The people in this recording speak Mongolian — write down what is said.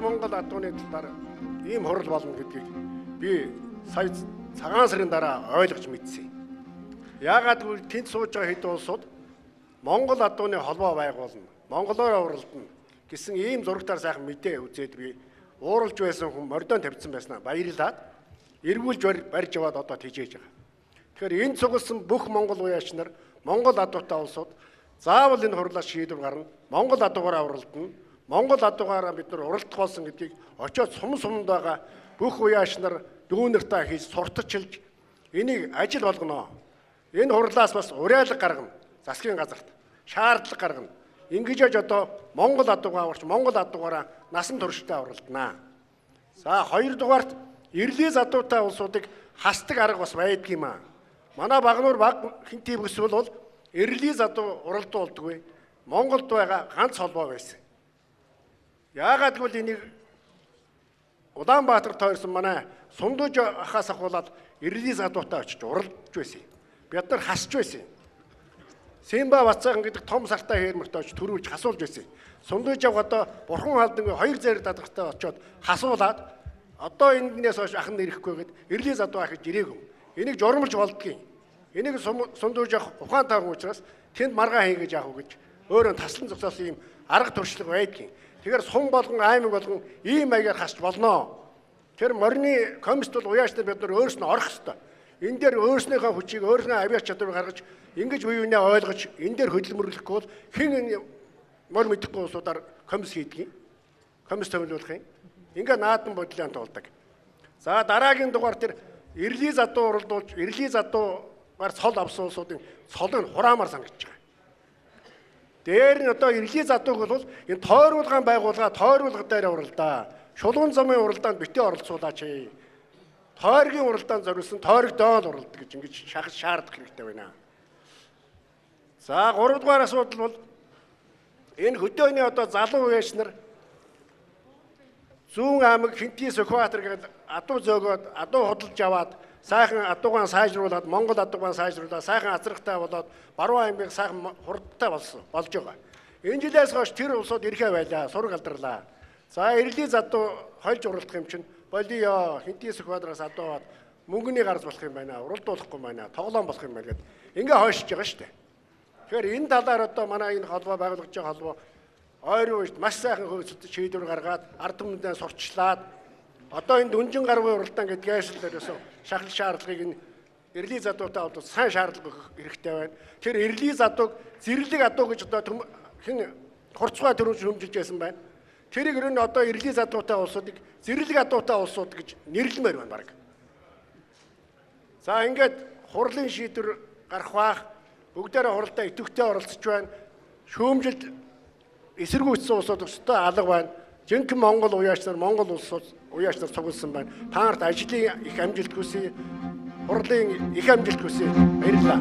Монгол адууны талаар ийм хурал болно гэдгийг би сая цагаан сарын дараа ойлгож мэдсэн. Яагаад гэвэл тэнд сууж байгаа хэд улсууд Монгол адууны холбоо байгуулна, монголоор уралдана гэсэн ийм зурагтаар сайхан мэдээ үзээд би ууралж байсан хүн мордон тавьсан байснаа баярлаад эргүүлж барьж яваад одоо тэжээж байгаа. Тэгэхээр энэ цугласан бүх монгол уяач нар, монгол адуутай улсууд заавал энэ хурлаас шийдвэр гарна. Монгол адуугаараа уралдана. Монгол адуугаараа бид нар уралдах болсон гэдгийг очиод сум сумд байгаа бүх уяач нар дүүнертаа хийж сурталчилж энийг ажил болгоно. Энэ хурлаас бас уриалга гаргана. Засгийн газарт шаардлага гаргана. Ингэж яж одоо монгол адуугаа аварч монгол адуугаараа насан туршдаа уралдана. За хоёрдугаарт эрлийн задуутай улсуудыг хасдаг арга бас байдгийм аа. Манай Багануур баг хинтий бүс бол эрлийн задуу уралдуулдаггүй. Монголд байгаа ганц холбоо байсан. Яагаад гэвэл энийг Улаанбаатар тойрсон манай Сундууж ахаас ахуулаад эрлийн задуутай очиж уралдж байсан. Бид нар хасч байсан. Симба Вацаахан гэдэг том сартай хээрмэрт очиж төрүүлж хасуулж байсан. Сундууж ав одоо Бурхан хаалдангийн хоёр зэрэг дадаргатай очиод хасуулаад одоо энэнээс хойш ах нь ирэхгүй гэд эрлийн задуу ахиж ирээгүй. Энийг журмалж болдгийн. Энийг сундууж авах ухаантай хүн учраас тэнд маргаан хийгэж авах уу гэж өөрөө таслан зогсоосон ийм арга туршлага байдгийн. Тэгэхээр сум болгон аймаг болгон ийм маягаар хасч болно. Тэр морины комист бол уяач нар бид нар өөрснөө орох ёстой. Энэ дээр өөрснийхөө хүчийг өөрснөө авиач чадварыг гаргаж ингэж үе үенээ ойлгож энэ дээр хөдөлмөрлөхгүй бол хэн энэ морь мэдэхгүй улсуудаар комисс хийдэг юм. Комисс томилуулах юм. Ингээ наадан бодлын туулдаг. За дараагийн дугаар тэр эрлийн задуу уралдуулж эрлийн задуугаар цол авсан улсуудын цолыг хураамаар санагдаж байгаа. Дээр нь одоо эрлийн задууг бол энэ тойруулгаан байгуулга тойруулга дээр уралдаа. Шулуун замын уралдаанд битгий оролцуулаач. Тойргийн уралдаанд зориулсан тойрог доол уралд гэж ингэж шахаж шаардах хэрэгтэй байна. За гуравдугаар асуудал бол энэ хөдөөний одоо залуу үеэч нар Зүүн аймаг Хинтийн Сүхбаатар гэдэг адуу зөөгөөд адуу худалж аваад сайхан адуугаан сайжруулад Монгол адуугаан сайжруулаад сайхан азрахтай болоод Баруун аймгийг сайхан хурдтай болсон болж байгаа. Энэ жилээс хойш тэр улсууд ирэхээ байлаа, сураг алдарлаа. За эрлийн задуу хольж уралдах юм чинь болио Хинтийн Сүхбаатараас адуу аваад мөнгөний гарц болох юм байна, уралдуулахгүй байна, тоглоом болох юм байна гэд ингээ хойшиж байгаа шүү дээ. Тэгэхээр энэ талаар одоо манай энэ холбоо байгуулж байгаа холбоо ойрын үед маш сайхан хөөцөлт шийдвэр гаргаад ард түмэндээ сурталчлаад одоо энэ дүнжин гаруй уралдаан гэдгээс л ерөөсөө шахал шаардлагыг энэ эрлийн задуутай холбоотой сайн шаардлага өгөх хэрэгтэй байна. Тэр эрлийн задууг зэрлэг адуу гэж одоо хэн хурцгай төрөж хөмжилж байсан байна. Тэрийг ер нь одоо эрлийн задуутай улсуудыг зэрлэг адуутай улсууд гэж нэрлэмээр байна баг. За ингээд хурлын шийдвэр гарах бах бүгдээрээ хуралдаа идэвхтэй оролцож байна. Шүүмжилт эсэргүүцсэн улсууд өстой алга байна. Жинхэнэ Монгол уяач нар Монгол улсууд уяач нар цугласан байна. Та нарт ажлын их амжилт хүсье. Хурлын их амжилт хүсье. Баярлалаа.